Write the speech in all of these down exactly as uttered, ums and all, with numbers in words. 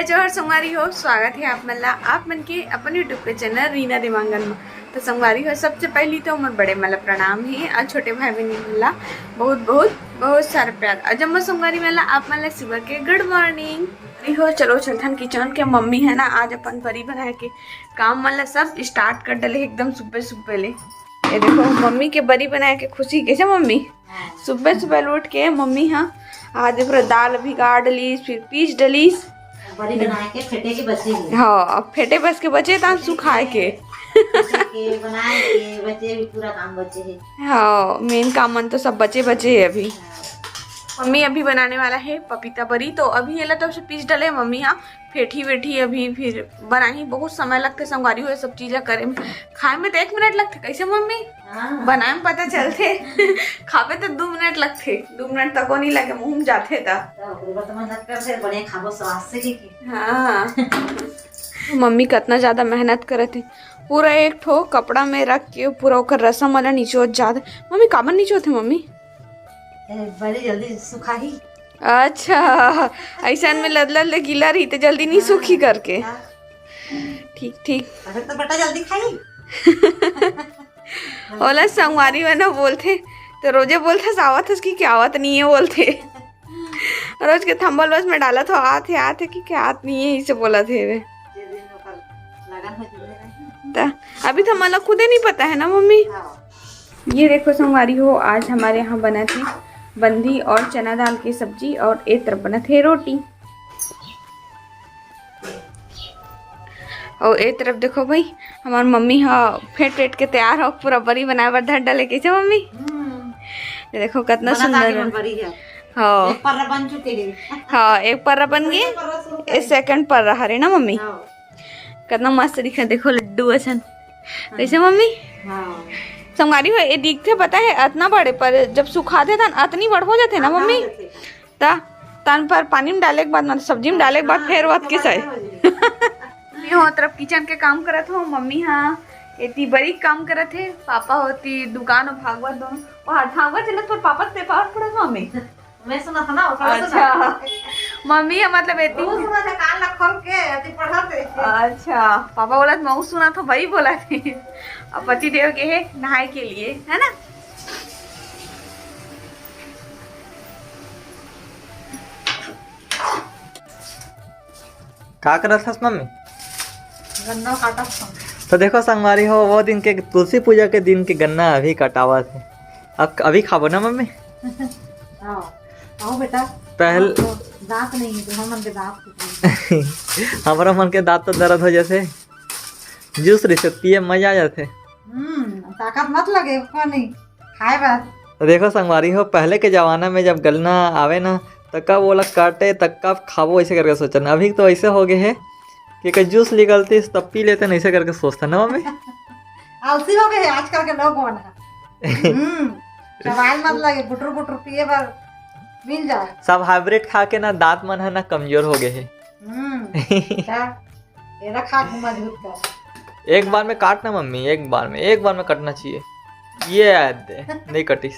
जोहार संगवारी हो, स्वागत हे आप मन ला, आप मन के अपन YouTube के चैनल रीना देवांगन म। तो संगवारी हो, सबसे पहली तो मोर बड़े मन ला प्रणाम हे और छोटे भाई बहन मन ला बहुत बहुत बहुत सारा प्यार। और जम्मो संगवारी मन ला, आप मन ला सुबह के गुड मॉर्निंग। अरे हो, चलो चलथन किचन के। मम्मी हे ना, आज अपन बरी बनाए के काम मन ला सब स्टार्ट कर डले एकदम सुबह सुबह ले। ये देखो, मम्मी के बरी बनाए के खुशी। कैसे मम्मी? सुबह सुबह उठ के मम्मी हा आज पूरा दाल भिगा डलिस, फिर पीस डलिस। बरी बनाए के फेटे के बचे हे। हाँ, अब फेटे बस के बचे, तान सुखाए के। फेटे के, बनाए के बचे, अभी पूरा काम बचे हे। हाँ, मेन काम मन तो सब बचे बचे हे अभी। हाँ। मम्मी अभी बनाने वाला है पपीता बरी, तो अभी एला तो पीस डले मम्मी हा, फेठी वेठी अभी फिर बनाही। बहुत समय लगथे संगवारी हो ये सब चीज ला करे में। खाए में तो एक मिनट लगथे, कैसे मम्मी? हाँ। बनाए में पता चलथे, खाबे तो दू मिनट लगथे, दू मिनट तको नहीं लगे, मुंह में जाथे त। तो ओकरे बर तो मेहनत करथे, बढ़िया खाबो स्वाद से, ठीक है। हाँ। मम्मी कतना ज्यादा मेहनत करत हे, पूरा एक ठो कपड़ा में रख के पूरा ओकर रसम वाला निचोत जात हे। मम्मी, काबर निचोत हे मम्मी? ए, बड़ी जल्दी सुखाही। अच्छा, ऐसन में लदलद ले गीला रही तो जल्दी नहीं सूखी करके। हाँ। ठीक, ठीक। अगर तो बेटा जल्दी खाई। ओला संगवारी मन ह बोलथे, तो रोजे बोलथस, "आवत हस कि क्या आवत नहीं है?" बोलथे। रोज के थंबल बस में डालत हो, "आत है, आत है कि क्या आत नहीं है?" इसे बोलत हे वे। जे दिन ओकर लगन हो जुड़े रही। त अभी तो हमन ला खुदे नहीं पता है ना मम्मी। हाँ। ये देखो संगवारी हो, आज हमारे यहाँ बना थी बंदी और चना दाल की सब्जी और एक तरफ बना थे रोटी। और एक तरफ देखो भाई, हमार मम्मी हा फेट फेट के तैयार हो, पूरा बरी बनाए बर धर डाले। कैसे मम्मी? हम्म। ये देखो कितना बना सुंदर ताकि बन। बन बरी है। हाँ। एक पर्रा बन चुके हैं। हाँ, एक पर्रा बन गए, पहले पर्रा शुरू ये करें। सेकंड पर्रा हरे ना मम्मी? हाँ। कितना मस्त दिखा, देखो लड्डू असन। हाँ। कैसे मम्मी? हाँ। संगवारी हो, ये दिखथे पता है अतना बड़े, पर जब सुखाथे तन अतनी बड़ हो जाथे ना हाँ, मम्मी? हो जाथे। त तन पर पानी में डाले के बाद, मतलब सब्जी में डाले के बाद हाँ, फेर वत के सही। हो जाए। मम्मी हो तरफ किचन के काम करत हो, मम्मी हाँ एती बरी काम करत हे, पापा होती दुकान और भागवत दोनों। वहाँ भागवत चलत पर पापा से पावत पड़त मम्मी। मैं सुना था ना, ओकरा सुना। अच्छा। मम्मी है मतलब एती वो सुना था, कान ला खोल के एती पढ़त हे। अच्छा, पापा बोला तो मैं सुना था, वही बोला थे। अब पति देव के है नहाए के लिए, है ना? का करत हस मम्मी? गन्ना काटत हूँ। तो देखो संगवारी हो, वो दिन के, तुलसी पूजा के दिन के गन्ना अभी कटावत है। अब अभी खाबो ना मम्मी? हाँ, आओ बेटा। पहल- दांत तो, दांत नहीं है, तो हमन के दांत टूट गए। हमरा मन के दांत तो दर्द हो जाथे। जूस रहिसे पिए मजा आ जाथे। हम्म, ताकत मत लगे, को नहीं खाए बार। तो देखो संगवारी हो, पहले के जमाना में जब गन्ना आवे ना, त कब ओला काटे, त कब खाबो, ऐसे करके सोचन। अभी तो ऐसे हो गए है कि एक जूस निकलती तब पी लेते, ऐसे करके सोचते ना मम्मी। आलसी हो गए हैं आजकल के लोग मन ह। हम्म, चबाल मत लगे, गुटर गुटर पिए बर मिल जाए। सब हाइब्रिड खा के ना दांत मन है ना कमजोर हो गए है। हम्म, क्या? ये रखा के मजबूत कर। एक बार में काट ना मम्मी, एक बार में, एक बार में कटना चाहिए। ये याद दे, नहीं कटिस।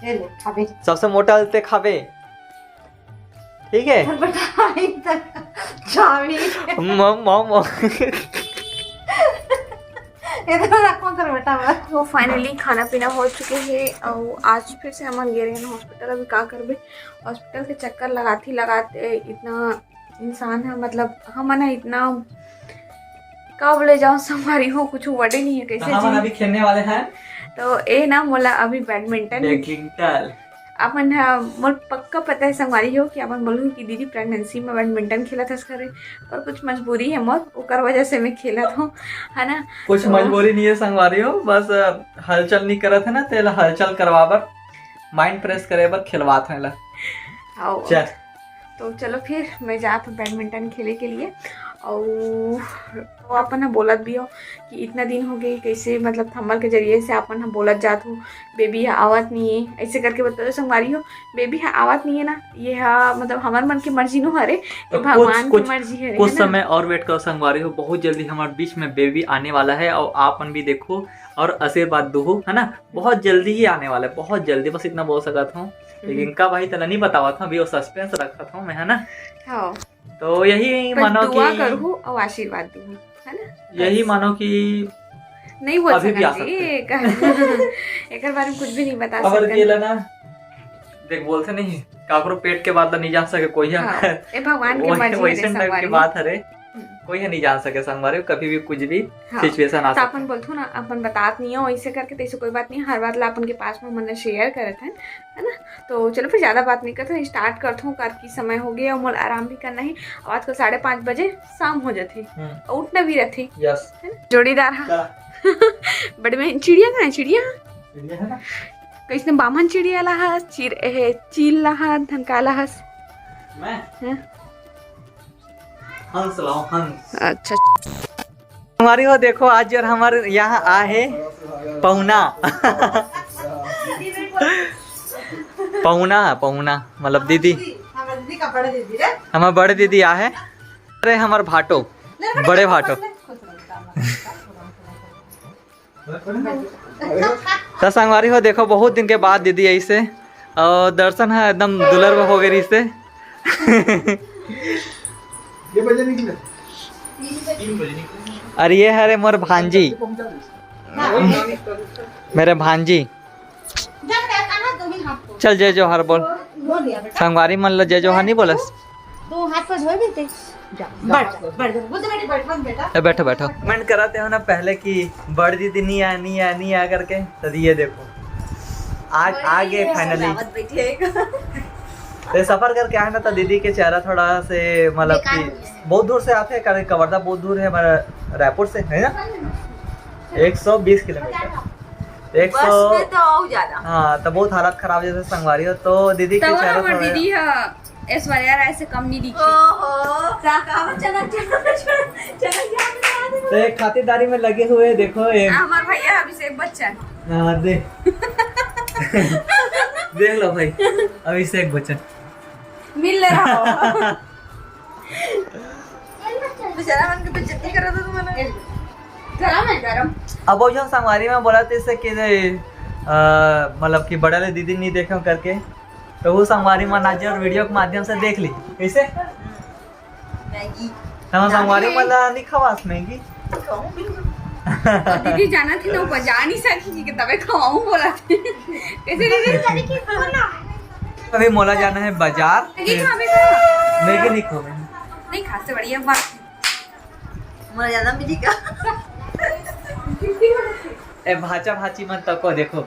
ये ले, खाबे। सबसे मोटा वाला ते खाबे, ठीक है? बेटा, आई तक चाबी। मम, मम, मम। इधर रखो कर बेटा बस। तो फाइनली खाना पीना हो चुके हे और आज फिर से हमन गे रहे हॉस्पिटल। अभी का करबे, हॉस्पिटल के चक्कर लगात ही लगात ए, इतना इंसान है, मतलब हमन है इतना, का बोले जाओ, संगवारी हो, कुछ वर्डे नहीं है कैसे हमन जी। अभी खेलने वाले हैं। तो ए ना मोला अभी बैडमिंटन बैडमिंटन। अपन ह, मोर पक्का पता है संगवारी हो कि अपन बोलूँ कि दीदी प्रेगनेंसी में बैडमिंटन खेलत हस करे, पर कुछ मजबूरी है मोर, ओकर वजह से मैं खेलत हूँ, है ना? कुछ तो मजबूरी नहीं है संगवारी हो, बस, अ, हलचल नहीं करत है ना, तेला हलचल करवा बर, माइंड फ्रेश करे बर खेलवात है ला। आओ। चल। तो चलो फिर मैं जात हूँ बैडमिंटन खेले के लिए। और वो अपन ह बोलत भी हो कि इतना दिन हो गए, कैसे मतलब थंबल के जरिए से अपन ह बोलत जात हो, बेबी ह आवत नहीं है, ऐसे करके बताओ संगवारी हो, बेबी ह आवत नहीं है ना, ये ह मतलब हमर मन के मर्जी नो हरे, ये तो कुछ, भगवान की कुछ, मर्जी हरे, कुछ है ना? समय और वेट करो संगवारी हो, बहुत जल्दी हमारे बीच में बेबी आने वाला है और आप मन भी देखो और आशीर्वाद दो, है ना? बहुत जल्दी ही आने वाला है, बहुत जल्दी, बस इतना बोल सकता हूँ। लेकिन कब आही तेला नहीं बतावत हूँ, अभी वो सस्पेंस रखत हूँ मैं, है ना? हाँ। तो यही बस मानो दुआ कि करहू और आशीर्वाद दूँ, है ना? यही बस। मानो कि नहीं बोल अभी भी सकत आ जी, सकते। एकर, एकर बारे में कुछ भी नहीं बता खबर सकत। केला ना, देख, बोलते नहीं, काकरो पेट के बात नहीं जान सके कोई है। हाँ, ए भगवान के वही, मर्जी है रे वैसन टाइप की संगवारी। बात है रे। हम्म। कोई है नहीं जान सके संगवारी, कभी भी कुछ भी हाँ। सिचुएशन आ तो सकता अपन है। बोलथो ना, अपन बतात नहीं हो ऐसे करके, तो ऐसे कोई बात नहीं, हर बात ला अपन के पास में मन शेयर करत है, है ना? तो चलो फिर ज्यादा बात नहीं करते, स्टार्ट करथो, कर की समय हो गया, मोला आराम भी करना है। और आजकल साढ़े पाँच बजे शाम हो जाती, हम्म। और उठना भी रहती, यस। है ना? जोड़ीदार हा। चला। बड़े में चिड़िया कहाँ है? चिड़िया? चिड़िया है ना? कैसने बामन चिड़िया लाहस, चिर, ए, चील लाहस, धनका लाहस। मैं? हैं? हंस लाओ, हंस। अच्छा। संगवारी हो, देखो, आज यार हमारे यहाँ आ है पहुना। पहुना, पहुना, मतलब दीदी। हमार दीदी का बड़े दीदी रे। हमार बड़े दीदी आ है। अरे, हमार भाटो, बड़े भाटो। तो संगवारी हो, देखो, बहुत दिन के बाद दीदी ऐसे, और दर्शन है एकदम दुलर हो गए रिसे। ये बजे निकले? और ये हरे मोर भांजी, मेरे भांजी। चल, जय जोहार बोल। बोल लिया बेटा। संगवारी मन ला जय जोहार नहीं बोलस? तू हाथ पर धोए भी थे। जा, बैठ, बैठ, बैठ, बुद्ध बेटी, बैठ, मत बेटा। ए, बैठो, बैठो। कमेंट कराते हो ना पहले कि बड़ दीदी नहीं आया, नहीं आया, नहीं आया करके, तो ये देखो, आज आ गए finally। तो ये सफर करके आए ना, तो दीदी के चेहरा थोड़ा से, मतलब बेकार कि हो गया है। बहुत दूर से आते हैं, कारण कवर्धा बहुत दूर है हमारा रायपुर से, है ना? एक सौ बीस किलोमीटर। एक सौ बस में तो और ज्यादा। हाँ, तो बहुत हालत खराब जैसे संगवारी हो, तो दीदी के तब चेहरा हमार थोड़ा दीदी हा ऐश्वर्या राय से कम नहीं दिखी। ओहो, का, का, चनक, चनक, चनक, चनक, याद नहीं, याद नहीं। तो एक खातिरदारी में लगे हुए, देखो, एक हमार भैया अभिषेक बच्चन। हाँ, दे। देख लो भाई, अभिषेक बच्चन। मिल ले रहा हो। बेचारा मन के बेइज्जती करा था तुमने। गरम है, गरम। अब वो जो संगवारी में बोला थे इससे कि, अ, मतलब कि बड़ा ले दीदी नहीं देखे करके, तो वो संगवारी मन आज और वीडियो के माध्यम से देख ली। कैसे? मैगी। हम संगवारी जाने। वाला नहीं खवास मैगी। कहूँ भी नहीं। और दीदी जाना थी ना, ऊपर जा नहीं सकी कि तबे खवाऊँ बोला थी। कैसे दीदी? अभी मोला जाना है बाजार। मैगी खावे का? मैगी नहीं खावे। नहीं, खास से बढ़िया बात। मोला ज्यादा मिली का? ए, भाचा भाची मन तको देखो।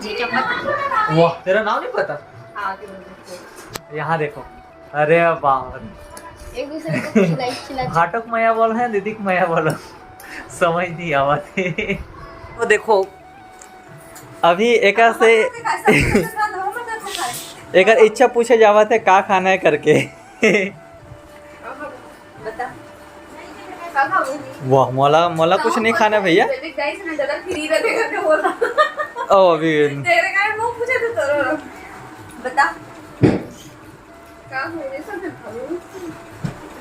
जी, चम्मच। वाह, तेरा नाम नहीं पता? हाँ, जी, बोलो। यहाँ देखो। अरे बाप रे। एक दूसरे को खिलाई, खिलाई। भाटक मया बोल है, दीदी के मया बोलो। समझ नहीं आवत है। वो देखो, अभी एकर से एकर इच्छा पूछे जावत है का खाना है करके। बता। का खाओगे? वाह, मोला, मोला कुछ नहीं खाना भैया। जल्दी जाइए, इसने गलत फ्री रखे करके बोला। ओ, अभी तेरे का मुंह पूछे तो तोरो। बता। का हो रे, सब खाओ।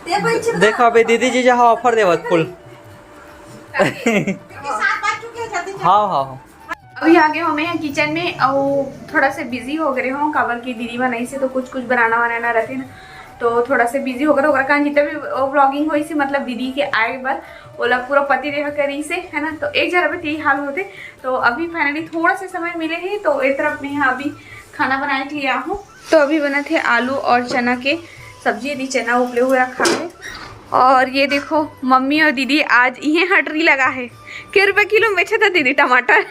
ते पंच बता। देखो, अभी दीदी जी जहाँ ऑफर देवत फुल। क्योंकि सात बार चुके हैं, जल्दी चल। हाँ, हाँ, हाँ। अभी आ गए हमें यहाँ किचन में, और थोड़ा से बिजी हो गए हो, काबर की दीदी बनाई से तो कुछ कुछ बनाना वनाना रहते ना, तो थोड़ा से बिजी हो गए। ओकरा कारण जितना भी व्लॉगिंग होई से, मतलब दीदी के आए बर ओला पूरा पति देह करी से, है ना, तो एक जरा भी यही हाल होते। तो अभी फाइनली थोड़ा से समय मिले है, तो एक तरफ में यहाँ अभी खाना बनाए के लिए आहूँ। तो अभी बनत हे आलू और चना के सब्जी, यदि चना उबले हुए रखा है। और ये देखो, मम्मी और दीदी आज इहे हटरी लगा है। के रुपए किलो में बेचा था दीदी टमाटर?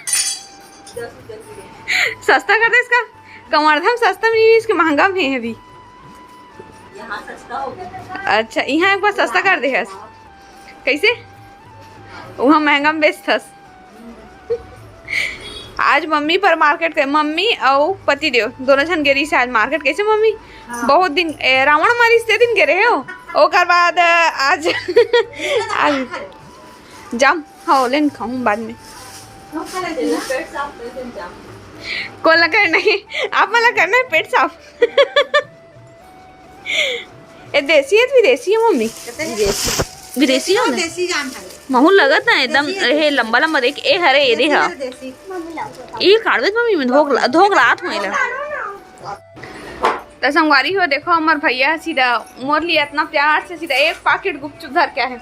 सस्ता कर दे इसका, कवर्धा में सस्ता में नहीं, इसके महंगा में है अभी। यहाँ सस्ता हो गया। अच्छा, यहाँ एक बार सस्ता कर दे हस। कैसे? वहाँ महंगा में बेचथस। आज मम्मी पर मार्केट गए, मम्मी अउ पति देव दोनों झन गे रहिस आज मार्केट। कैसे मम्मी? हाँ। बहुत दिन, ए, रावण मारिस ते दिन गे रहे हो। ओकर बाद, अ, आज, आज जाम, हाँ, लेन खाऊं बाद में। हम खा लेते हैं ना। पेट साफ कर दे, जाम। कौन ला करना है? आप वाला करना है पेट साफ। ए, देसी है, विदेशी है मम्मी? विदेशी। विदेशी हो ना? देसी जाम है। महू लगत ना एकदम, देसी है, ए, देसी। लंबा लंबा देख, ए, हरे, ए, देसी देहा। है, देसी। ई काढ़बे मम्मी में धोक ला-, धोक लात हूँ एला। तो संगवारी हो, देखो, हमर भैया सीधा मोर लिए इतना प्यार से सीधा एक पाकिट गुपचुप धर के आए।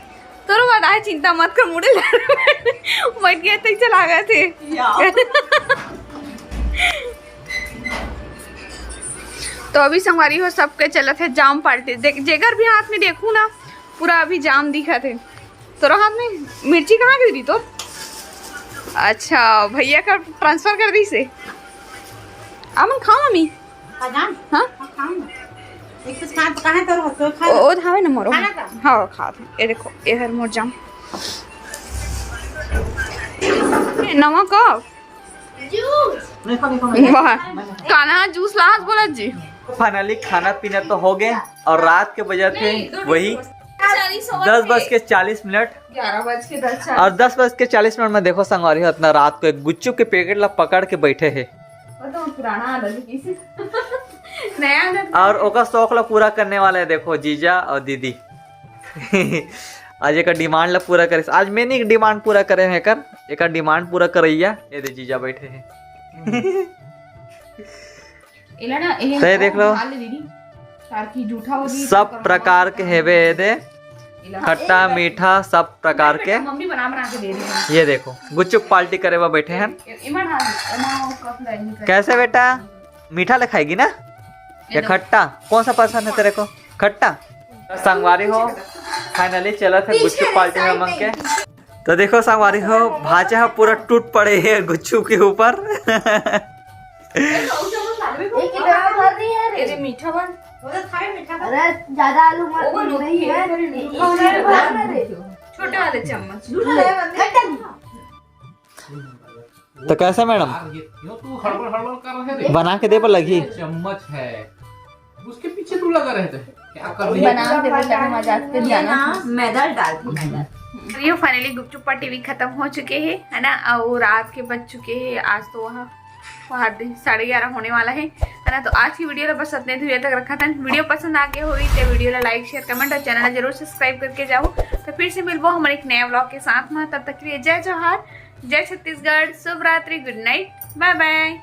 तोरो बात आए, चिंता मत कर, मुड़े ले। बैठ गए तो चला गए थे। तो अभी संगवारी हो, सबके चलत हे जाम पार्टी। देख, जेकर भी हाथ में देखू ना, पूरा अभी जाम दिखत हे। तोरा हाथ में मिर्ची कहाँ के रही तोर? अच्छा, भैया का ट्रांसफर कर दी से। अमन खाओ मम्मी। खा जान। हाँ? हाँ, खाओ ना। एक कुछ खा, कहाँ है तोर हाथ? खा। ओ, ओ, धावे ना मोरो। खाना का? हाँ, खा। ये देखो, ये हर मोर जाम। ये नवा कप। जूस। देखो, देखो, वाह। कान्हा जूस लाहस बोलत जी। फाइनली खाना पीना तो हो गए और रात के बजे थे वही दस बज के चालीस मिनट। ग्यारह बज के दस। और दस बज के चालीस मिनट में देखो संगवारी हो, इतना रात को एक गुपचुप के पैकेट ला पकड़ के बैठे हैं। वो तो पुराना आदत है किसी। नया आदत। और ओकर शौक ला पूरा करने वाला है, देखो, जीजा और दीदी। आज एक डिमांड ला पूरा करे, आज मैं नहीं डिमांड पूरा करे हैं कर, एक डिमांड पूरा करैया। ये दे जीजा बैठे हैं। एला ना, एला तो ये देख लो। डाल दे दीदी, ताकि जूठा हो जी, सब प्रकार के हेवे ये दे। एला खट्टा, मीठा, सब प्रकार के। मम्मी बना, बना के दे रही है। ये देखो, गुपचुप पार्टी करे बर बैठे हैं। ए-, एमा डाल, एमा वो कप लाइन कर। कैसे बेटा, मीठा ले खाएगी ना या खट्टा? कौन सा पसंद है तेरे को, खट्टा? संगवारी हो, फाइनली चला था गुपचुप पार्टी में मंग के। तो देखो संगवारी हो, भांचा ह पूरा टूट पड़े है गुपचुप के ऊपर। एक ही डब्बा भर रही है रे। अरे मीठा बन। अरे ज्यादा आलू मत, वो नहीं है। मीठा होना है। भर ना रे। छोटा वाला चम्मच। खट्टा नहीं। तो कैसे मैडम? यार, ये क्यों तू हड़बड़ हड़बड़ कर रहे रे? बना के दे पर लगी। चम्मच है, उसके पीछे तू लगा रहता है। क्या कर रही है? बना दे बेटा, मजाक पे ये ध्यान ना रखना। मैदा डाल दी, मैदा। ये फाइनली गुपचुप पार्टी भी खत्म हो चुके हैं, है ना? और रात के बज चुके हैं, आज तो वहाँ वहाँ दे, साढ़े ग्यारह होने वाला है, है ना? तो आज की वीडियो ला बस इतने दूर तक रखा था। वीडियो पसंद आ गया होगी तो वीडियो ला लाइक, शेयर, कमेंट और चैनल ला जरूर सब्सक्राइब करके जाओ। तो फिर से मिलबो हमारे एक नया व्लॉग के साथ में। तब तक के लिए जय जोहार, जय छत्तीसगढ़, शुभ रात्रि, गुड नाइट, बाय बाय।